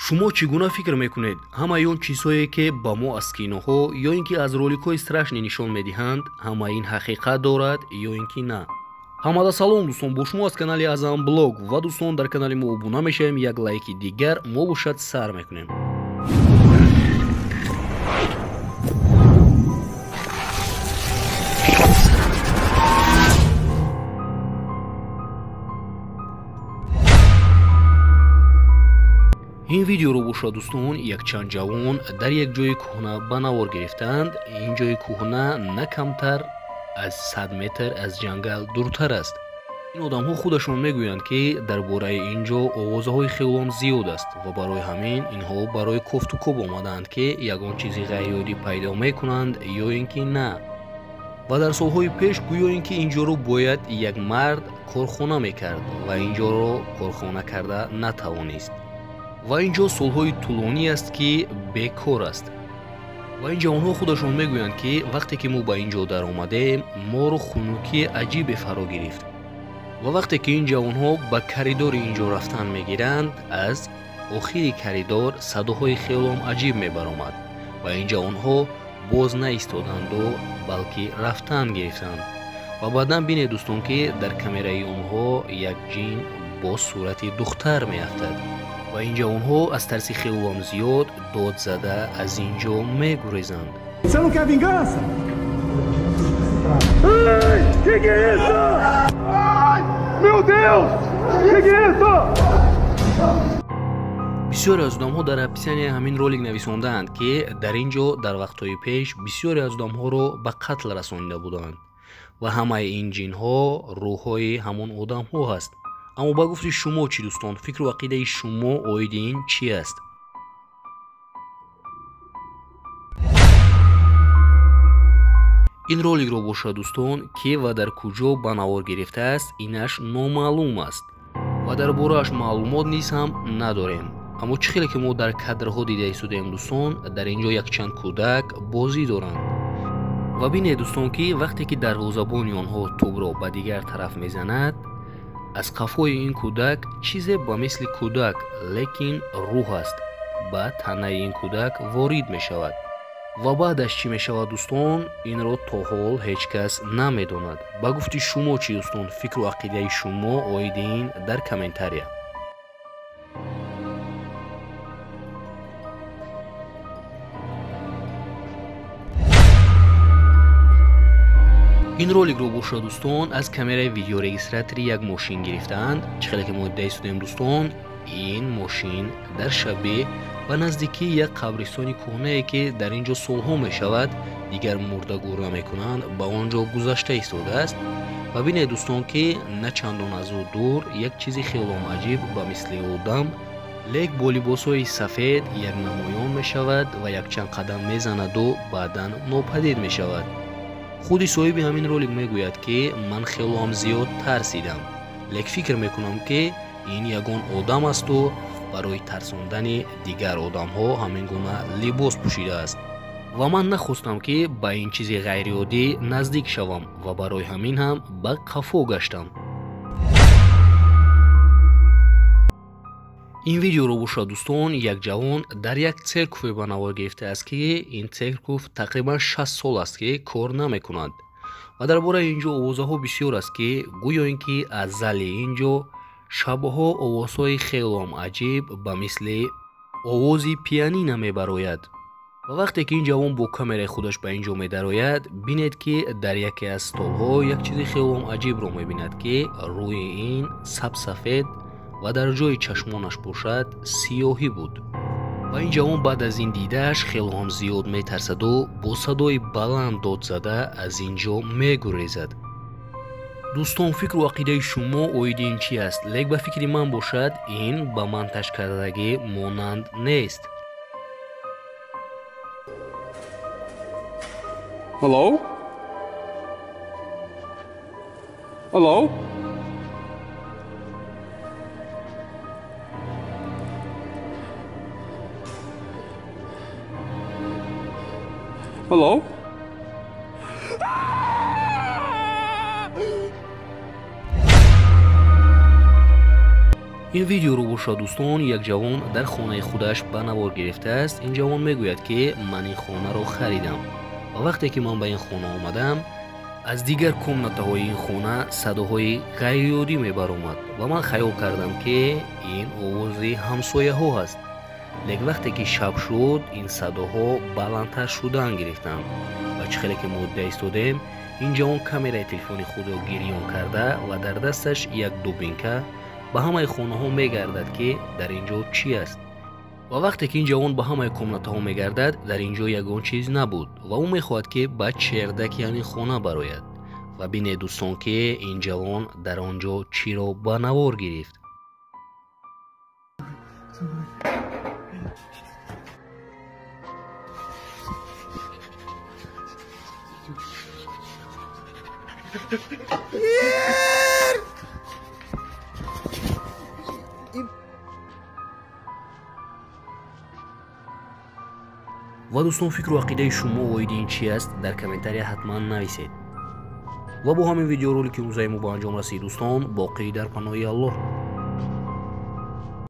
Шумо чӣ гуна фикр мекунед? Ҳамаи он чизҳое, ки ба мо аз киноҳо ё ин ки аз роликҳои страшный нишон медиҳанд, ҳамаи ин ҳақиқат дорад ё ин ки на? Ҳамада салом, дӯстон, бо шумо аз канали Азам Блог ва дӯстон, дар канали мо обуна мешавем, як лайки дигар мо бошад, сар мекунем. Ин видеоро бошад, дӯстон, якчанд ҷавон дар як ҷои кӯҳна ба навор гирифтаанд. Ин ҷои кӯҳна на камтар аз 100 метр аз ҷангал дуртар аст. Ин одамҳо худашон мегӯянд, ки дар бораи ин ҷо овозаҳои хелон зиёд аст ва барои ҳамин инҳо барои кофтукоб омадаанд, ки ягон чизи ғайриоддӣ пайдо мекунанд ё ин ки на. Ва дар солҳои пеш гӯё ин ки ин ҷоро бояд як мард корхона мекард ва ин ҷоро корхона карда натавонист. Ва ин ҷо солҳои тӯлонӣ аст, ки бекор аст. Ва ин ҷавонҳо худашон мегӯянд, ки вақте ки мо ба ин ҷо даромадем, моро хунукии аҷибе фаро гирифт. Ва вақте ки ин ҷавонҳо ба коридори ин ҷо рафтан мегиранд, аз охири коридор садоҳои хелом аҷиб мебаромад ва ин ҷавонҳо боз наистоданду, балки рафтан гирифтанд. Ва баъдан бинед, дӯстон, ки дар камераи онҳо як ҷин бо сурати духтар меафтад. Ва ин ҷавонҳо аз тарси хелом зиёд дод зада аз ин ҷо мегурезанд. Você não quer vingança? Ai, que é isso? Ai, meu Deus! Que é isso? Бисёре аз одамҳо дар описанияи ҳамин ролик нависондаанд, ки дар ин ҷо дар вақтҳои пеш бисёре аз одамҳоро ба қатл расонида буданд ва ҳамаи ин ҷинҳо рӯҳҳои ҳамон одамҳо ҳаст. Аммо ба гуфти шумо чӣ, дӯстон, фикру ақидаи шумо оиди ин чӣ аст? Ин роликро бошад, дӯстон, ки ва дар куҷо ба навор гирифтааст, инаш номаълум аст ва дар борааш маълумот низ ҳам надорем. Аммо чӣ хеле ки мо дар кадрҳо дида истодаем, дӯстон, дар ин ҷо якчанд кӯдак бозӣ доранд. Ва бинед, дӯстон, ки вақте ки дарвозабони онҳо тӯбро ба дигар тараф мезанад, аз қафои ин кӯдак чизе ба мисли кӯдак, лекин рӯҳ аст, ба танаи ин кӯдак ворид мешавад. Ва баъдаш чӣ мешавад, дӯстон, инро то ҳол ҳеҷ кас намедонад. Ба гуфти шумо чӣ, дӯстон, фикру ақидаи шумо оиди ин дар комментария. Ин роликро бошад, дӯстон, аз камераи видеорегистратори як мошин гирифтаанд. Чӣ хеле ки мо дида истодем, дӯстон, ин мошин дар шабе ба наздикии як қабристони кӯҳнае, ки дар ин ҷо солҳо мешавад дигар мурда гур намекунанд, ба он ҷо гузашта истодааст. Ва бинед, дӯстон, ки на чандон аз ӯ дур як чизи хелом аҷиб ба мисли одам, лек бо либосҳои сафед як намоён мешавад ва якчанд қадам мезанаду баъдан нопадид мешавад. Худи соҳиби ҳамин ролик мегӯяд, ки ман хелоам зиёд тарсидам, лек фикр мекунам, ки ин ягон одам асту барои тарсондани дигар одамҳо ҳамин гуна либос пӯшидааст. Ва ман нахостам, ки ба ин чизи ғайриоддӣ наздик шавам ва барои ҳамин ҳам ба қафо гаштам. Ин видеоро бошад, дӯстон, як ҷавон дар як церкве ба навор гирифтааст, ки ин церкв тақрибан 60 сол аст, ки кор намекунад. Ва дар бораи ин ҷо овозаҳо бисёр аст, ки гӯё ин ки аз зали ин ҷо шабҳо овозҳои хелом аҷиб ба мисли овози пианина мебарояд. Ва вақте ки ин ҷавон бо камераи худаш ба ин ҷо медарояд, бинед, ки дар яке аз столҳо як чизи хелом аҷибро мебинад, ки рӯи ин сабсафед ва дар ҷои чашмонаш бошад сиёҳӣ буд. Ва ин ҷавон баъд аз ин дидааш хелоам зиёд метарсаду бо садои баланд дод зада аз ин ҷо мегурезад. Дӯстон, фикру ақидаи шумо оиди ин чӣ аст? Лек ба фикри ман бошад, ин ба ман ташкардагӣ монанд нест. Hello? Hello? Hello? Ин видеоро бошад, дӯстон, як ҷавон дар хонаи худаш ба навор гирифтааст. Ин ҷавон мегӯяд, ки ман ин хонаро харидам ва вақте ки ман ба ин хона омадам, аз дигар комнатаҳои ин хона садоҳои ғайриоддӣ мебаромад ва ман хаёл кардам, ки ин овози ҳамсояҳо ҳаст. Лекин вақте ки шаб шуд, ин садоҳо баландтар шудан гирифтанд ва чӣ хеле ки мо дида истодем, ин ҷавон камераи телефони худро гирён карда ва дар дасташ як дубинка ба ҳамаи хонаҳо мегардад, ки дар ин ҷо чӣ аст. Ва вақте ки ин ҷавон ба ҳамаи комнатаҳо мегардад, дар ин ҷо ягон чиз набуд ва ӯ мехоҳад, ки ба чердаки ҳамин хона барояд. Ва бинед, дӯстон, ки ин ҷавон дар он ҷо чиро ба навор гирифт. Ва дӯстон, фикру ақидаи шумо оиди ин чи аст, дар комментария ҳатман нависед. Ва бо ҳамин видеоролики имрӯзаи мо ба анҷом расид, дӯстон. Боқӣ дар паноҳи Аллоҳ.